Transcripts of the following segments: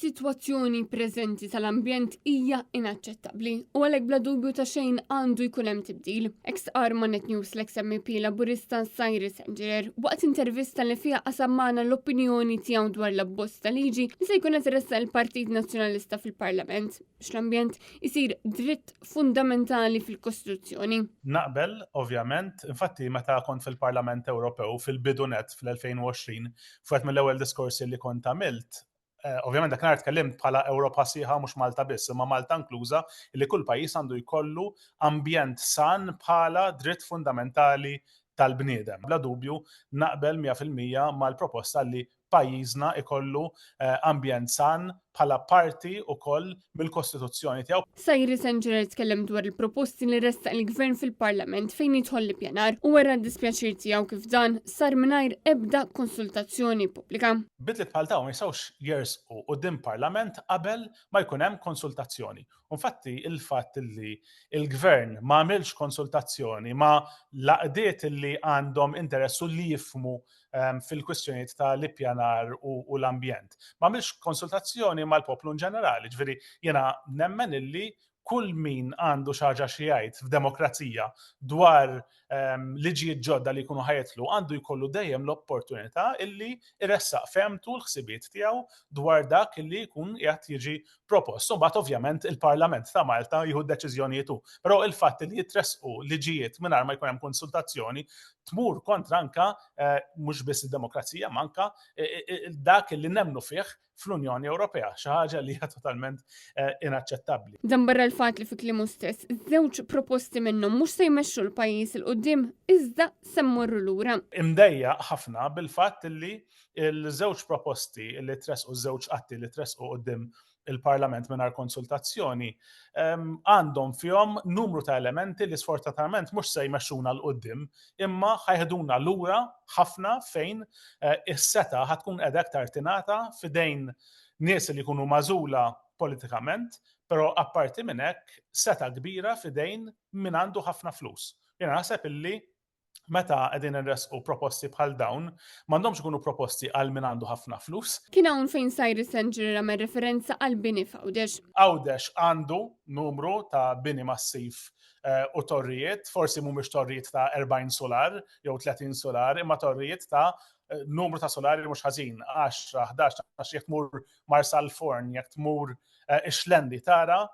is-sitwazzjoni preżenti tal-ambjent hija inaċċettabbli u għalhekk bla dubju ta' xejn għandu jkun hemm tibdil. Hekk stqarr ma' Net News l-eks MEP Laburista Cyrus Engerer waqt intervista li fiha qasam magħna l-opinjoni tiegħu dwar l-abbozz ta' liġi li se jkun qed iressaq il-Partit Nazzjonalista fil-Parlament biex l-ambjent isir dritt fundamentali fil-Kostituzzjoni. Naqbel, ovvjament, infatti meta kont fil-Parlament Ewropew fil-bidu nett fl-2020, F'wieħed mill-ewwel diskorsi li kont għamilt, eh, ovvjament dak nhar tkellimt bħala Ewropa sieħa mhux Malta biss, imma Malta inkluża li kull pajjiż għandu jkollu ambjent san bħala dritt fundamentali tal-bniedem. Bla dubju naqbel 100% mal-proposta li pajjiżna ikollu eh, ambjent san bħala parti wkoll mill-Kostituzzjoni tiegħu. Cyrus Engerer tkellem dwar il-proposti li ressaq il-Gvern fil-Parlament fejn jidħol l-ippjanar u wera d-dispjaċir tiegħu kif dan sar mingħajr ebda konsultazzjoni pubblika. Bidliet bħal dawn ma jistgħux jersqu quddiem Parlament qabel ma jkun hemm konsultazzjoni. U infatti il-fatt li l-Gvern ma għamilx konsultazzjoni ma' l-għaqdiet li għandhom interess u li jifhmu Ehm, fil-kwistjonijiet tal-ippjanar u l-ambjent. Ma għamilx konsultazzjoni mal-poplu in ġenerali, ġifieri jiena nemmen illi kull min għandu xi ħaġa xi jgħid f'demokrazija dwar ehm, liġijiet ġodda li jkunu ħajetlu għandu jkollu dejjem l-opportunità illi iressaq femtu l-ħsibiet tiegħu dwar dak illi jkun qiegħed jiġi propost. U mbagħad ovvjament il-Parlament ta' Malta jieħu d-deċiżjonijiet hu. Però il-fatt li jitressqu liġijiet mingħajr ma jkun hemm konsultazzjoni tmur kontra anka eh, mhux biss id-demokrazija, ma anka eh, eh, dak li nemmnu fih fl-Unjoni Ewropea, xi ħaġa li hija totalment inaċċettabbli. Dan barra l-fatt li fi kliemu stess, żewġ proposti minnhom mhux se jmexxu l-pajjiż 'il quddiem iżda se mmorru lura. Imdejjaq ħafna bil-fatt li Il-żewġ proposti li tressqu, żewġ atti li tressqu quddiem il-Parlament mingħajr konsultazzjoni ehm, għandhom fihom numru ta' elementi li sfortunatament mhux se jmexxuna 'l quddiem imma ħa jeħduna lura ħafna fejn eh, is-setgħa ħa tkun qiegħda aktar tingħata f'idejn nies li jkunu magħżula politikament, però apparti minn hekk setgħa kbira f'idejn min għandu ħafna flus. Jiena naħseb illi meta qegħdin inressqu proposti bħal dawn, m'għandhomx ikunu proposti għal min għandu ħafna flus. Kien hawn fejn Cyrus Engerer għamel referenza għal bini f'Għawdex. Għawdex għandu numru ta' bini massiv eh, u torrijiet, forsi mhumiex torrijiet ta' 40 solar jew 30 solar, imma torrijiet ta' eh, numru ta' solari mhux ħażin, 10, 11, għax jekk tmur Marsalforn, jekk tmur eh, Ixlendi tara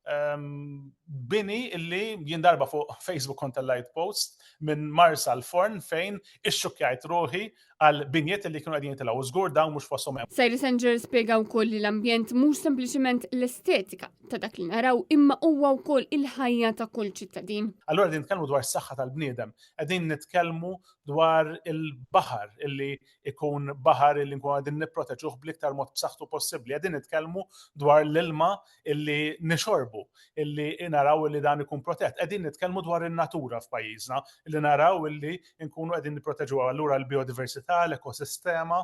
Ehm, bini illi jien darba fuq Facebook kont light post minn Marsa l-forn fejn ixxukkjajt ruħi għal binjiet illi kienu qegħdin jitilgħu. Żgur dawn mhux fosthom hemm. Cyrus Engerer spjega wkoll li l-ambjent mhux sempliċement l-estetika ta' dak li naraw imma huwa wkoll il-ħajja ta' kull ċittadin. Allura qegħdin nitkellmu dwar s-saħħa tal-bniedem, qegħdin nitkellmu dwar il-baħar illi ikun baħar illi nkunu qegħdin nipproteġuh bl-iktar mod b'saħħtu possibbli. Qegħdin nitkellmu dwar l-ilma illi nixorbu, illi naraw illi dan ikun protett. Qegħdin nitkellmu dwar in-natura f'pajjiżna, illi naraw illi nkunu qegħdin nipproteġuha allura l-biodiversità, l-ekosistema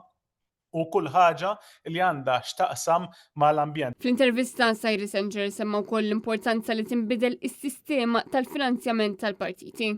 u kull ħaġa li għandha x'taqsam mal-ambjent. Fl-intervista Cyrus Engerer semma wkoll l-importanza li tinbidel is-sistema tal-finanzjament tal-partiti.